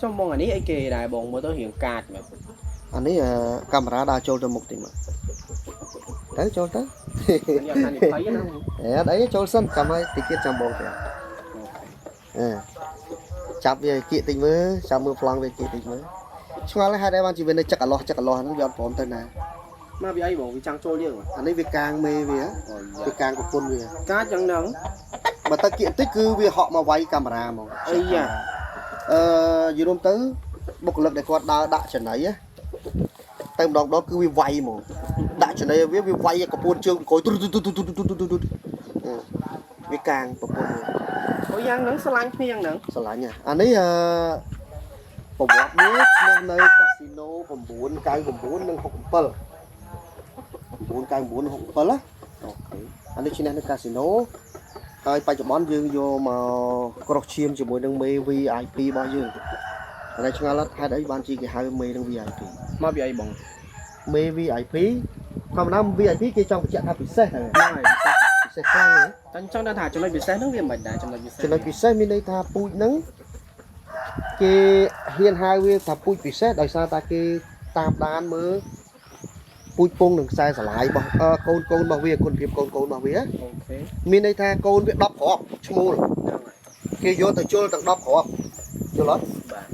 ចុះបងអានេះអីគេដែរបងមើលទៅរៀងកាចមែន អានេះកាមេរ៉ាដើរចូលទៅមុខតិចមកទៅចូលទៅ នេះអត់ថានិភ័យណា អេអត់អីចូលសិនចាំឲ្យតិចទៀតចាំបងទៅអេចាប់វាគៀកតិចមើលចាំមើលប្លង់វាគៀកតិចមើលឆ្ងល់ហេតុអីបានជាវានៅចឹកអាលោះចឹកអាលោះហ្នឹងវាអត់ព្រមទៅណា មកវាអីបងវាចង់ចូលយើង អានេះវាកាងមេវា អូ វាកាងប្រពន្ធវា កាចយ៉ាងហ្នឹង បើទៅគៀកតិចគឺវាហក់មកវាយកាមេរ៉ាហ្មង អីយ៉ា អឺយល់រួមទៅបុគ្គលិកដែលគាត់ដើរដាក់ចំណៃទៅម្ដងម្ដងគឺវាវាយហ្មងដាក់ចំណៃវាវាវាយកពួនជើងក្រោយទុទុទុទុទុទុទុទុវាកាងប្រពន្ធវា អូយ៉ាងហ្នឹងស្រឡាញ់គ្នាយ៉ាងហ្នឹង ស្រឡាញ់អានេះអឺប្រវត្តិវាឈ្មោះនៅកាស៊ីណូ999និង67 999និង67ណា OK អានេះឈ្នះនៅកាស៊ីណូហើយបច្ចុប្បន្នយើងយកមកក្រោះឈាមជាមួយនឹងមេ VIP របស់យើងតែឆ្ងល់ហេតុអីបានជាគេហៅមេនឹង VIP មកពីអីបង មេ VIP ធម្មតា VIP គេចង់បញ្ជាក់ថាពិសេសហ្នឹង ហ្នឹងហើយពិសេស ពិសេសខ្លាំងហ្នឹង តែចង់ដឹងថាចំណុចពិសេសហ្នឹងវាមិនដែរចំណុចពិសេស ចំណុចពិសេសមានន័យថាពូជហ្នឹងគេហ៊ានហៅវាថាពូជពិសេសដោយសារតែគេតាមដានមើលពូជពងនឹងខ្សែស្រឡាយរបស់កូនកូនរបស់វាគុណភាពកូនកូនរបស់វា OK មានន័យថាកូនវា10គ្រាប់ឈ្មោល ហ្នឹងហើយ គេយកទៅជុលទាំង10គ្រាប់យល់អត់ បាទ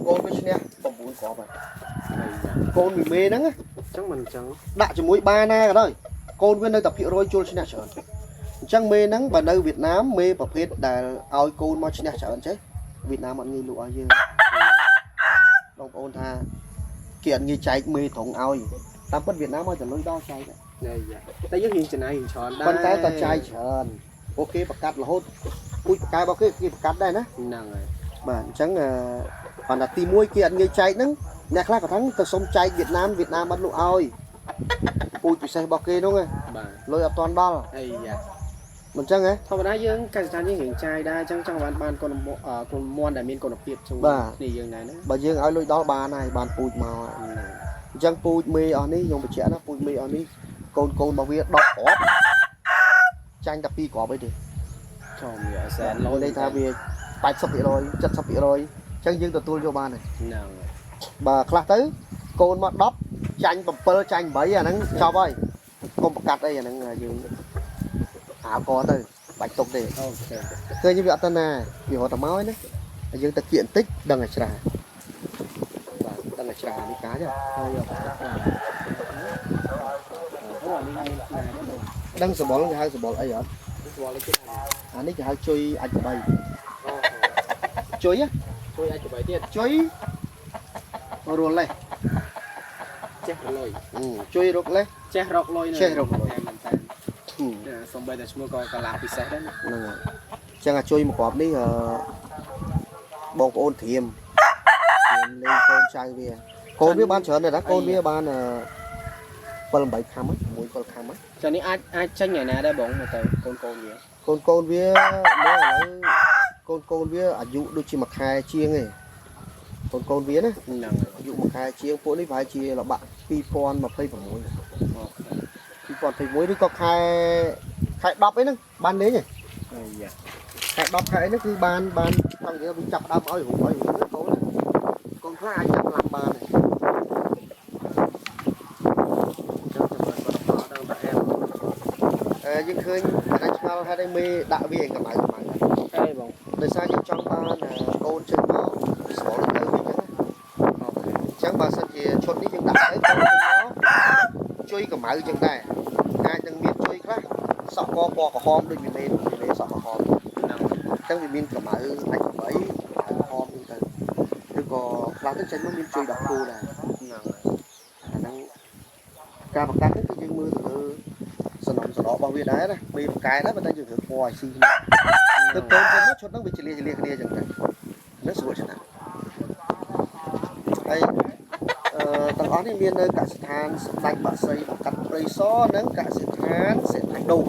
កូនវាឈ្នះ9គ្រាប់ហើយ អីយ៉ា កូនមីមេហ្នឹងណា អញ្ចឹងមិនអញ្ចឹង ដាក់ជាមួយបាណាក៏ដោយកូនវានៅតែភាគរយជុលឈ្នះច្រើនអញ្ចឹងមេហ្នឹងបើនៅវៀតណាមមេប្រភេទដែលឲ្យកូនមកឈ្នះច្រើនចេះវៀតណាមអត់ងាយលក់ឲ្យយើងបងប្អូនថាគេអត់ងាយចែកមេត្រង់ឲ្យតាមពិតវៀតណាមឲ្យតែលុយដល់ចែកដែរ នេះយ៉ាតែយើងរៀងចំណាយរៀងច្រើនដែរ ប៉ុន្តែតចាយច្រើនពួកគេប្រកាសរហូតពូជបកែរបស់គេគេប្រកាសដែរណា ហ្នឹងហើយ បាទអញ្ចឹងអឺគាត់ថាទី1គេអត់ងាយចែកហ្នឹងអ្នកខ្លះក៏ថាទៅសុំចែកវៀតណាមវៀតណាមអត់លក់ឲ្យពូជពិសេសរបស់គេហ្នឹង បាទ លុយអត់ទាន់ដល់ អីយ៉ា មិនអញ្ចឹងហ៎ ធម្មតាយើងកសិដ្ឋានយើងរៀងចាយដែរអញ្ចឹងចង់បានបានគុណគុណមន់ដែលមានគុណភាពជាង បាទ គ្នាយើងដែរណា បើយើងឲ្យលុយដល់បានហើយបានពូជមកហើយ ហ្នឹង អញ្ចឹងពូជមេអស់នេះខ្ញុំបញ្ជាក់ណាពូជមេអស់នេះកូនកូនរបស់វា10គ្រាប់ចាញ់តែ2គ្រាប់អីទេ ចំវាសែន លុយន័យថាវា80% 70%អញ្ចឹងយើងទទួលយកបានហើយ ហ្នឹងហើយ បើខ្លះទៅកូនមក10ចាញ់7ចាញ់8អាហ្នឹងចប់ហើយកុំប្រកាត់អីអាហ្នឹងយើងអាវកទៅបាច់ទុកទេ OK ឃើញវាអត់ទៅណាវារត់តែមកហើយណាហើយយើងទៅគៀកបន្តិចដឹងតែច្រាបាទដឹងតែច្រានេះកាច ហើយយកបាទអូអានេះមានណាដែរបង ដឹងសបល់គេហៅសបល់អីអត់ ស្គាល់គេថា អានេះគេហៅជុយអាចក្បី អូ ជុយ ជួយអាចច្បាយទៀត ជុយរលលេះ ចេះរលុយ ជុយរកលេះ ចេះរកលុយ ចេះរកលុយ មែនតើសំបីតែឈ្មោះក៏កលាពិសេសដែរណា ហ្នឹងហើយចឹងអាជុយមកគ្រាប់នេះអឺបងប្អូនត្រៀមត្រៀមលេងកូនចៅវាកូនវាបានច្រើនដែរណាកូនវាបាន7 8ខាំ6 7ខាំ ចានេះអាចអាចចេញថ្ងៃណាដែរបងមើលទៅកូនកូនវា កូនកូនវាមើលឥឡូវកូនកូនវាអាយុដូចជាមួយខែជាងឯងកូនកូនវាណា ហ្នឹងហើយ អាយុមួយខែជាងពួកនេះប្រហែលជាលបាក់2026 OK 2021ឬក៏ខែខែ10អីហ្នឹងបានលេងឯង អីយ៉ា ខែ10ខែអីហ្នឹងគឺបានបានចង់និយាយវាចាប់ដើមឲ្យរូបឲ្យរូបកូនណាកូនខ្លះអាចចាប់ឡើងបានដែរ ចាំចាំគាត់អត់ដឹងតែអែម អឺយើងឃើញអាឆ្ងល់ហេតុអីមេដាក់វាឯងកម្ៅកម្ៅ អីបង ដោយសារយើងចង់បានកូនចេញមកស្រួលទៅវិញចឹង OK អញ្ចឹងបើសិនជាឈុតនេះយើងដាក់ទៅកូនចេញមកជួយកម្ៅចឹងដែរអាចនឹងមានជួយខ្លះសក់កពណ៌ក្រហមដូចវាមេវាមេសក់ក្រហម ហ្នឹង អញ្ចឹងវាមានកម្ៅអាចកម្ៅក្រហមហ្នឹងទៅឬក៏ខ្លះទៅចេញមកមានជួយដល់គោដែរ ហ្នឹង អាហ្នឹងការបង្កាត់ហ្នឹងគឺយើងមើលទៅលើសំណុំសណរបស់វាដែរណាមេបង្កែដែរប៉ុន្តែយើងត្រូវពណ៌ឲ្យស៊ីគ្នាទៅកូនចេញមកឈុតហ្នឹងវាចលាចលាគ្នាអញ្ចឹងទៅហ្នឹងស្រួលឆ្នាំហើយអឺទាំងអស់នេះមាននៅកសិដ្ឋានសម្ដេចបាក់សីបង្កាត់ព្រៃសរនិងកសិដ្ឋានសេដ្ឋីដូង